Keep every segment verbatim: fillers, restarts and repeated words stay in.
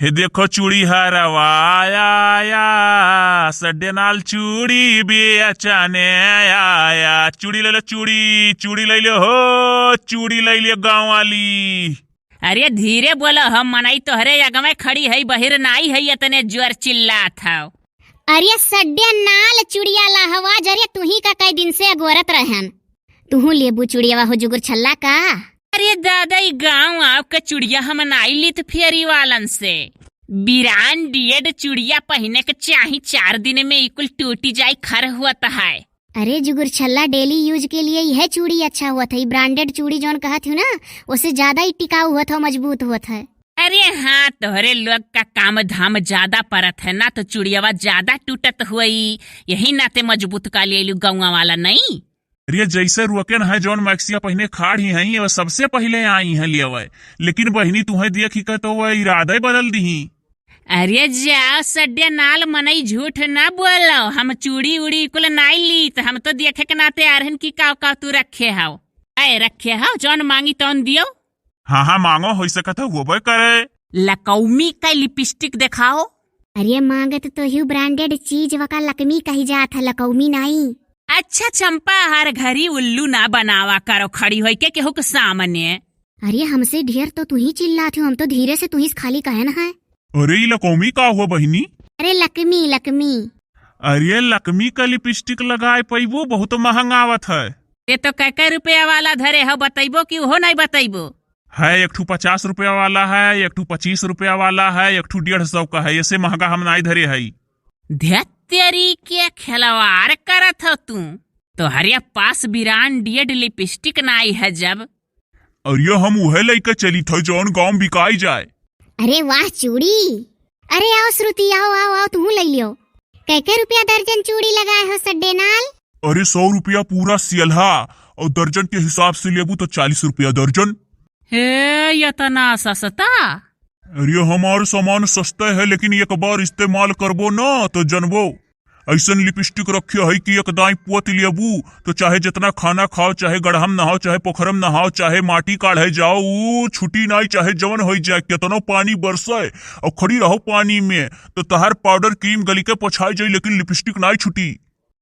हे देखो चूड़ी हरवा आया, सड्डे नाल चूड़ी बेचने आया। चूड़ी ले लो चूड़ी, चूड़ी ले लो हो, चूड़ी ले लो गाँव वाली। अरे धीरे बोलो, हम मनई तोहरे अगवे खड़ी है, बहिर नाई है, इतने जोर चिल्लात हौ। अरे सड्डे नाल चुड़िया लाहवाज, अरे तुही का कई दिन से अगोरत रहन। तुहू लेबू चुड़ियावा हो जुगुर छल्ला का? अरे दादा, ई गाँव आपका चुड़िया हम नाई लीत फेरी वालन से। ब्रांडेड चुड़िया पहिने के चाही, चार दिन में ई कुल टूटी जाई, खर होत है। अरे जुगुर छल्ला, डेली यूज के लिए यह चूड़ी अच्छा होत है। ई ब्रांडेड चूड़ी जौन कहत हूँ ना, ओसे ज्यादा ही टिकाऊ होत है, मजबूत होत है। अरे हाँ, तोहरे लोग का काम धाम ज्यादा परत है ना, तो चुड़ियावा ज्यादा टूटत होई, यही नाते मजबूत का ले लू गौवा वाला नहीं। अरे जैसे रुकेन है जौन मैक्सिया पहिने खाड़ ही हैं, वो सबसे पहिले आई हैं लेवे, लेकिन बहिनी तुहें देखी के तो वह इरादा ही बदल दी। अरे जाओ सड्डे नाल, मनई झूठ ना बोलो, हम चूड़ी उड़ी कुल नाई लीत, हम तो देखे के नाते आ रहन कि का का तू रखे हौ। आए रखे हौ, जौन मांगी तौन दियो। हाँ हाँ मांगो, हो सकत है होबे करे। लकौमी का लिपस्टिक देखाओ। अरे मांगत तो यू ब्रांडेड चीज वका लकमी कही जात है, लकौमी नाई। अच्छा चंपा, हर घड़ी उल्लू ना बनावा करो खड़ी होई के केहू के सामने। अरे हमसे ढेर तो तुही चिल्लात हो, हम तो धीरे से तुही से खाली कहन है। अरे ई लकौमी का हुआ बहिनी? अरे लकमी, लकमी। अरे लकमी का लिपस्टिक लगाए पैबू, बहुत महंगा आवत है। ये तो कै कै रुपया वाला धरे हो, बतैबो कि ओहो नहीं बतैबो? है एक ठू पचास रुपया वाला है, एक ठू पच्चीस रुपया वाला है, एक ठू डेढ़ सौ का है, ऐसे महंगा हम नाई धरे है। ध्यात तेरी के खिलवाड़ करत हो तू, तोहरे पास ब्रांडेड लिपस्टिक नाई है जब। अरे हम उहे लइके चली थे जौन गाँव बिकाई जाए। अरे वाह चूड़ी, अरे आओ श्रुति, आओ आओ आओ, तुहू ले लियो। कै कै रुपया दर्जन चूड़ी लगाए हो सड्डे नाल? अरे सौ रुपया पूरा सियलहा, और दर्जन के हिसाब से लेबू तो चालीस रुपया दर्जन। हे, इतना सस्ता? अरे हमार सामान सस्ता है, लेकिन एक बार इस्तेमाल करबो ना तो जनबो। ऐसन लिपस्टिक रखे है कि एक दाई पोत लेबू तो चाहे जितना खाना खाओ, चाहे गड़हम नहाओ, चाहे पोखरम नहाओ, चाहे माटी काढ़े जाओ, ऊ छुटी नाई, चाहे जवन होई जाए, केतनो पानी बरसे और खड़ी रहो पानी में तो तहार पाउडर क्रीम गली के पोछाई जाई, लेकिन लिपस्टिक नाई छुटी।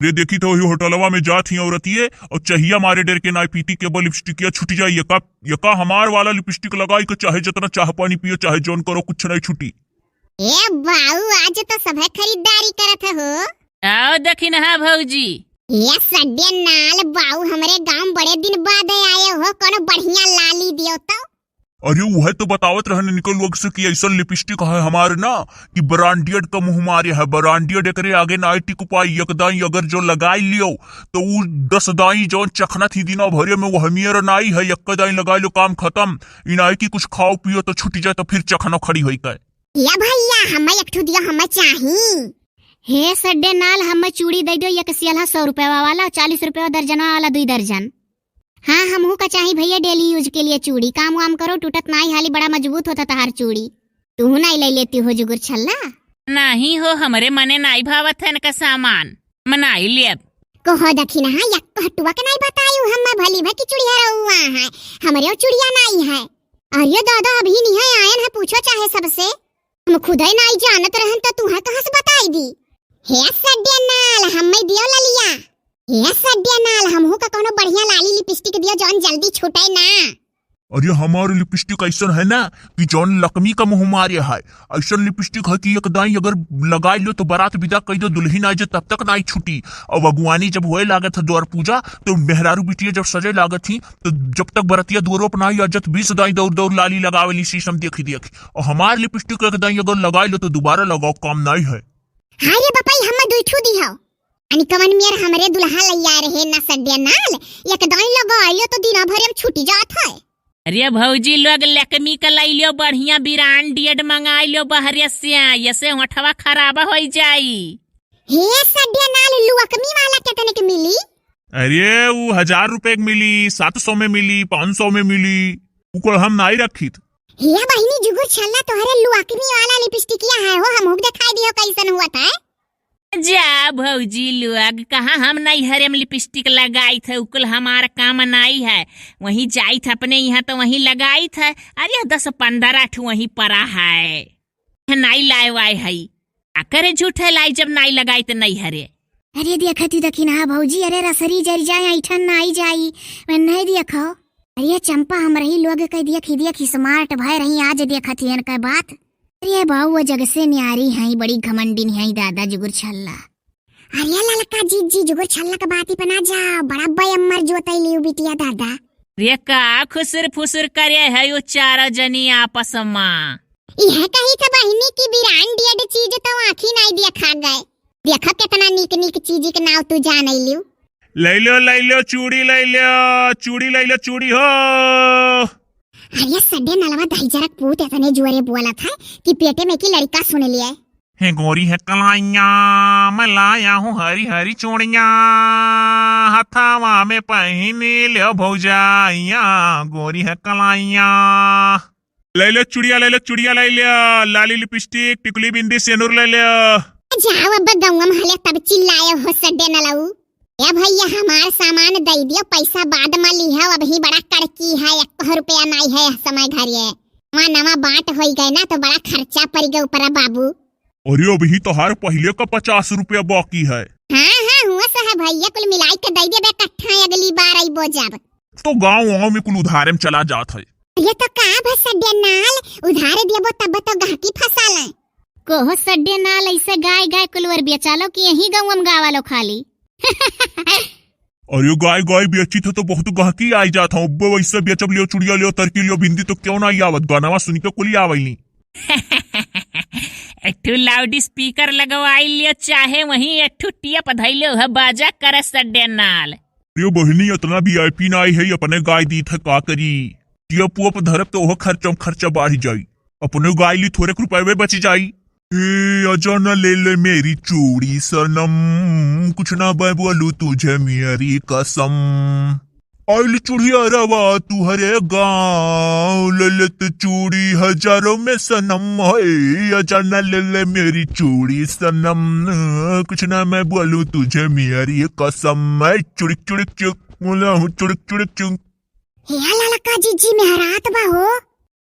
रे देखी तो वही होटलवा में जात ही औरतिये और चहिया मारे डर के नाई पीती के बल लिपस्टिकिया छुटी जाई। यका, यका हमार वाला लिपस्टिक लगाई के चाहे जितना चाह पानी पियो, चाहे जौन करो, कुछ नाई छुटी। ए बाऊ, आज तो सभे खरीदारी करत हो। आओ दखिनहा भौजी। ए सड्डे नाल बाऊ, हमरे गांव बड़े दिन बाद आए हो, कोनो बढ़िया लाली दियो तो। अरे उहे तो बतावत रहन इनके लोग से कि ऐसन लिपस्टिक है हमार ना कि ब्रांडेड का मुँह मारे है, ब्रांडेड एकरे आगे ना टिक पाई। एक दाई अगर जो लगाई लियो तो उ दस दाई जौन चखना थी दिना भरे में वो हमियर नाई है, एक दाई लगाई लो काम खत्म। इनाई की कुछ खाओ पियो तो छूट जाए तो फिर चखना खड़ी होई का। या भैया, हमें एक ठो दिया, हमें चाही। हे सड्डे नाल, हमें चूड़ी दे दो, एक सियलहा सौ रुपया वाला, चालीस रुपया दर्जनवा वाला, दुई दर्जन। हाँ, हमहू का चाही भैया डेली यूज के लिए चूड़ी। काम वाम करो, टूटत नाई हाली, बड़ा मजबूत होता तहार चूड़ी। तू नाई ले लेती हो जुगुर छल्ला? नहीं हो, हमरे मने नाई भावत है इनका सामान, हम नाई लेब। कहो दखिनहा, यक्को हटुआ के नाई बतायू, हम भली भकी चुड़िया रउआ है, हमरे चुड़िया नाई है। अरे दादा, अभी नहीं आयन है, पूछो चाहे सबसे। हम खुदे नाई जानत रहन तो तुहे कहाँ से बताई दी? हे सड्डे नाल, हमें दियो ललिया। हे सड्डे नाल, हमहू का कोनो बढ़िया लाली लिपस्टिक दियो जौन जल्दी छूटे ना। अरे हमार लिपस्टिक ऐसन है ना कि जौन लकमी का मुँह मारे है। ऐसन लिपस्टिक है कि एक दाई अगर लगाई लो तो बारात विदा कई दो, दुल्हन आ जाए तब तक नाई छूटी। अब अगुवानी जब होए लागत है द्वार पूजा तो मेहरारू बिटिया जब सजे लागत ही तो जब तक बरतिया दुआरो पर नाई आ जात बीस दाई दौड़ दौड़ लाली लगावे ली शीशम देखी देखी। और हमार लिपस्टिक एक दाई अगर लगाई लो तो दोबारा लगाओ, काम नाई है। हाँ रे बपाई, हम दुई ठू दी हो। अनी कवन मेर हमरे दुल्हा लैया रहे ना सड्डे नाल, एक दाई लगाई लो तो दिना भर में छूटी जात है। अरे भौजी लोग, लकमी का लाई लियो, बढ़िया ब्रांडेड मंगाई लियो बहरे से, ऐसे होठवा खराब होई जाई। हे सड्डे नाल, लुअकमी वाला कितने के मिली? अरे उ हजार रुपए के मिली, सात सौ में मिली, पाँच सौ में मिली, उ कुल हम नाई रखित। हे बहिनी जुगुर छल्ला, तोहरे लुअकमी वाला लिपस्टिकिया है हो, हमहू के दिखाई दियो कैसन हुआ था। जा भौजी लोग, कहाँ हम नैहरे में लिपस्टिक लगाई थे, उकुल हमार काम नाई है। वहीं जाई थे अपने यहाँ तो वहीं लगाई थे। अरे दस पन्द्रह ठो वहीं पड़ा है। लगाए वाए हई। आ करे झूठे लाई जब नाई लगाई त नहीं हरे। अरे देखत ही दखिनहा भौजी, अरे रसरी जरि जाए, ऐठन नाई जाई, मैं नहीं देखो। अरे चंपा, हम रही लोग कह दिया खिदिया खिसमाट भय रही, आज देखत ही इनका बात। अरे बाऊ, वो जग से न्यारी हैं, बड़ी घमंडिन हैं दादा जुगुर छल्ला। अरे ललका जीजी, जुगुर छल्ला के बाती पे ना जाओ, बड़ा बयम्मर जोतैली उ बिटिया दादा। रे का खुसुर फुसुर करे है यो चार जनी आपस मा? इहे कही थे बहिनी कि branded चीज तो आँखी नाई देखा गए। देखो कितना नीक नीक चीज के नाव तू जानैलिउ। लैलो लैलो चूड़ी लैलो, चूड़ी लैलो चूड़ी हो। अरे सड्डे नलवा दहिजरक पूत इतने जोरे बोलत है कि पेटे में की लड़का सुन लिए। हे गोरी है कलाइया, मैं लाया हूँ हरी हरी चूड़िया, हथावा में पहिनी लियो भौजाइया, गोरी है कलाइया। लैलो चुड़िया, लैलो चुड़िया, लैलो लाली लिपस्टिक, टिकुली बिंदी, सेनुर लैलो। जाओ अब गौवा में हले तब चिल्लाए हो सड्डे नलऊ। ए भैया, हमार सामान दइ दियो, पैसा बाद में लिहो, अबही बड़ा कड़की है, एक रुपया नाई है समय घरे। वहाँ नवा बांट होई गए ना, तो बड़ा खर्चा पड़ गए ऊपर बाबू। अरे, अबही तोहार पहिले का पचास रुपया बाकी है। हाँ, हाँ, हुआ सा है भैया, कुल मिलाई के दइ देबे इकट्ठा, अगली बार अइबो जब। तो गाँव वाँव में कुल उधारे में चला जात है। ये तो का भा सड्डे नाल, उधारे देबो तब तो गहकी फंसा ले। कोहो सड्डे नाल, ऐसे गाय गाय कुलवर बेचालो कि यही गाँव में गावालो खाली। अरे गाय गाय बेचित है तो बहुत गहकी आई जात है। अब्बे वैसे बेचब लियो चुड़िया लियो तरकी लियो बिंदी तो क्यों ना आवत, गानावा सुन के कुली आवैली। एक ठो लाउड स्पीकर लगवाई लियो, चाहे वहीं एक ठो टेप धैलो है, बाजा करे सड्डे नाल। अरे बहिनी, इतना VIP नाई है, अपने गाय दीत है, का करी? टेप वेप धरब तो ओह खर्चा खर्चा बढ़ जाई, अपने गाय ली थोड़े रुपये बच जाई। ए अजा न ले ले मेरी चूड़ी सनम, कुछ ना मैं बोलू तुझे मेरी कसम। आइल चुड़िया रवा तुहरे गाँव, ले ले तू चूड़ी हजारों में सनम। है अजा न ले ले मेरी चूड़ी सनम, कुछ ना मैं बोलू तुझे मेरी कसम। मैं चुड़िक चुड़िक चुक, बोला हूँ चुड़िक चुड़िक चुक। हे ललका जीजी मेहरात बा हो।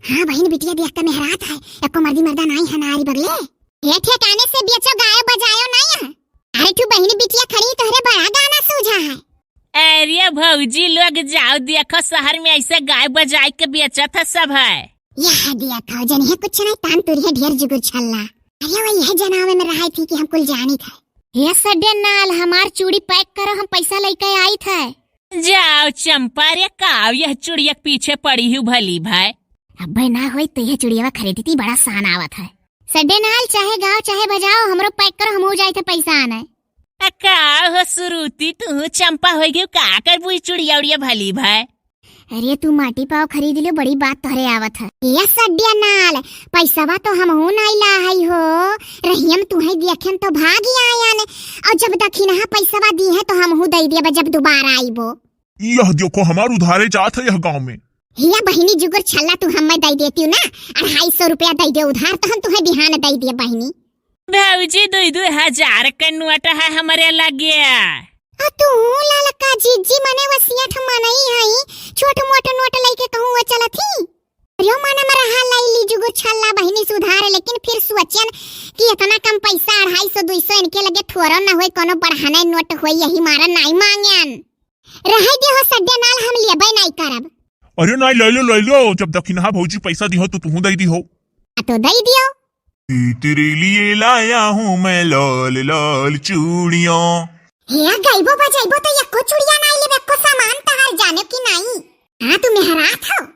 हाँ बहिन, बिटिया देख के मेहरात है, एको मर्दी मर्दा नाई है नारी बगले। हे ठेकाने से बेचो गायो बजायो नाई है। अरे ठू बहिन बिटिया खड़ी तोहरे बड़ा गाना सूझा है। अरे भौजी लोग जाओ देखो शहर में ऐसे गाय बजाए के बेचत है सब है। यह देखो जन है कुछ नहीं तान तुरी है ढेर जुगुर छल्ला। अरे वही है जनावे में रहाई थी कि हम कुल जानी थे। हे सड्डे नाल, हमार चूड़ी पैक करो, हम पैसा लेके आई थे। जाओ चंपा रे, काव यह चुड़िया के पीछे पड़ी हूँ भली भाई। अब्बे ना होई तो यह चुड़ियावा खरीदती, बड़ा सान आवत है। सड्डे नाल, चाहे गाओ चाहे बजाओ, हमरो पैक करो, हम हो जाए थे पैसा आने। आ का हो सुरुती, तू चंपा हो गई, का करबू ई चुड़िया उड़िया भली भाई? अरे तू माटी पाव खरीद लियो, बड़ी बात तोहरे आवत है। ए सड्डे नाल, पैसवा तो हमहू नाई ला हई हो, रहियम तुहे देखेन तो भागी आयन, और जब दखिनहा पैसवा दी है तो हमहू दे देब जब दोबारा आइबो। यह देखो हमार उधारे जात है यह गाँव में। हिया बहिनी जुगुर छल्ला, तू हमें दे देती ना, अढ़ाई सौ रुपया दे दे उधार तो हम तुहे बिहान दे दे बहिनी। भौजी, दुई दुई हजार के नोट है हमरे लगे। आ तू ललका जीजी मने वसियत मनई हई, छोट मोट नोट लइके कहूँ वो चलत ही। अरे मन में रहा लई ली जुगुर छल्ला बहिनी सुधार, लेकिन फिर सोचन कि इतना कम पैसा, अढ़ाई सौ दुई सौ इनके लगे थोड़ो न होई, कोनो बढ़ाने नोट होई, यही मारा नाई मांगन। रहे दे हो सड्डे नाल, हम लेबे नाई करब। अरे नाई, ले लो, ले लो, जब दखिनहा भौजी पैसा दिहो तो तुहू दे दिहो। आ तो दे दियो। ई तेरे लिए लाया हूँ मैं लाल लाल चूड़ियाँ। हे गइबो बजाइबो तो एको चुड़िया नाई लेबे, एको सामान तहार जाने की नाई। हाँ तू मेहरात हो।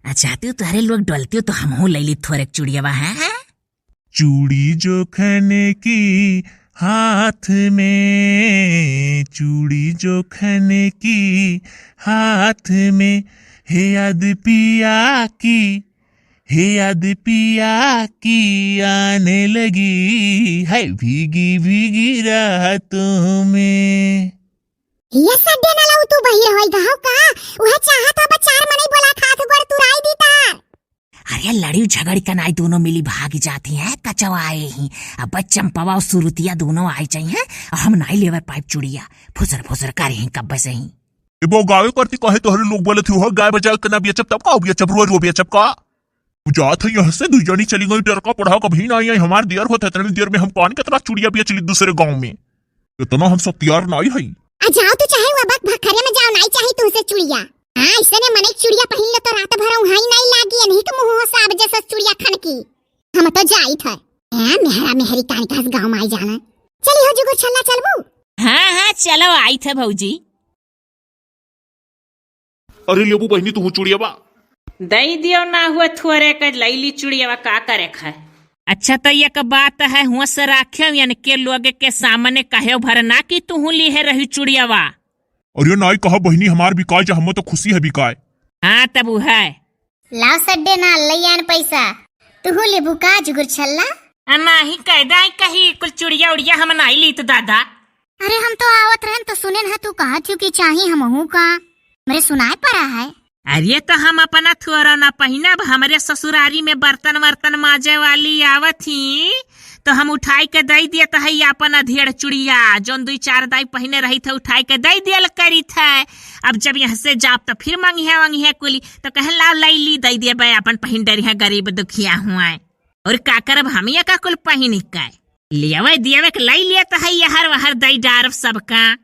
अच्छा तू तोहरे लोग डोलती हो तो हमहू ले ली थोड़े चुड़ियावा, हाँ? चूड़ी जो खने की हाथ में, चूड़ी जो खने की हाथ में, हे याद पिया की, हे याद पिया की आने लगी है भीगी भीगी रातों में। ये सड्डे नाल, तू बहिर होई गहो का? उहे चाहत हो बचार मनई बोला था तो गोड़ तुराई दी तार। अरे लड़ी झगड़ी का नाई, दोनों मिली भाग जाती हैं, कचवाए ही। अब चंपवा और सुरुतिया दोनों आई जाई हैं, और हम नाई लेवे पाइप चुड़िया, फुसर फुसर करे ही कब्बे से ही। ए बो गावे करती कहे तोहरे लोग बोलत हो, गाय बजाए के ना बेचब तब का हो बेचब, रोज रो बेचब का? जात है यहाँ से, दुई जनी चली गई, डर का पड़ा, कभी ना आई, हमार दियर होत है, इतने देर में हम कान कितना चुड़िया बेच ली दूसरे गाँव में। इतना हम सब तैयार ना आई है। आ जाओ तो चाहे वो बक भखरे में जाओ, नाई चाही तुमसे चुड़िया। हाँ, ऐसे ने मने चुड़िया पहिन लो तो रात भर उहाई नाई लागी, नहीं तो मुँह साब जैसा चुड़िया खन की। हम तो जाइत है। ए, मेहरा मेहरी कान का गाँव में आई जाना। चली हो जुगुर छल्ला चलबू? हाँ, हाँ, चलो, आइत है भौजी। अरे लेबू बहिनी, तुहू चुड़ियावा? दई दियो ना हुआ थोरे के, लई ली चुड़ियावा, का करे खाए। अच्छा, तो एक बात है, हुआ से राख्यो, यानी के लोग के सामने कहे भर ना कि तुहू ली है रही चुड़ियावा। अरे नाई कहा बहिनी, हमार बिकाय जा, हम तो खुशी है बिकाय। हाँ, तब उ है। लाओ सड्डे ना, लई आन पैसा। तुहू लेबू का जुगुर छल्ला? आ, नाही, कह दाई कही, कुल चुड़िया उड़िया हम नाही लीत दादा। अरे, हम तो आवत रहन तो सुनेन है, तू कहत हूँ कि चाही हमहू का। हमरे सुनाए पड़ा है। अरे, तो हम अपना थोरा ना पहिनब, हमरे ससुरारी में बर्तन वर्तन माजे वाली आवत ही, तो हम उठाई के दई दियत है अपन अधेड़ चुड़िया, जौन दुई चार दाई पहिने रही थे, उठाई के दई दियल करी थे। अब जब यहाँ से जाब तो फिर मंगिहे वंगिहे कुली, तो कहे लाओ लई ली, दई दिए बे अपन पहिन डरी है, गरीब दुखिया हुआ। और का करब हम ये का कुल पहिन के? लियावे दियावे के लई लियत है, यहर वहर दई डारब सबका।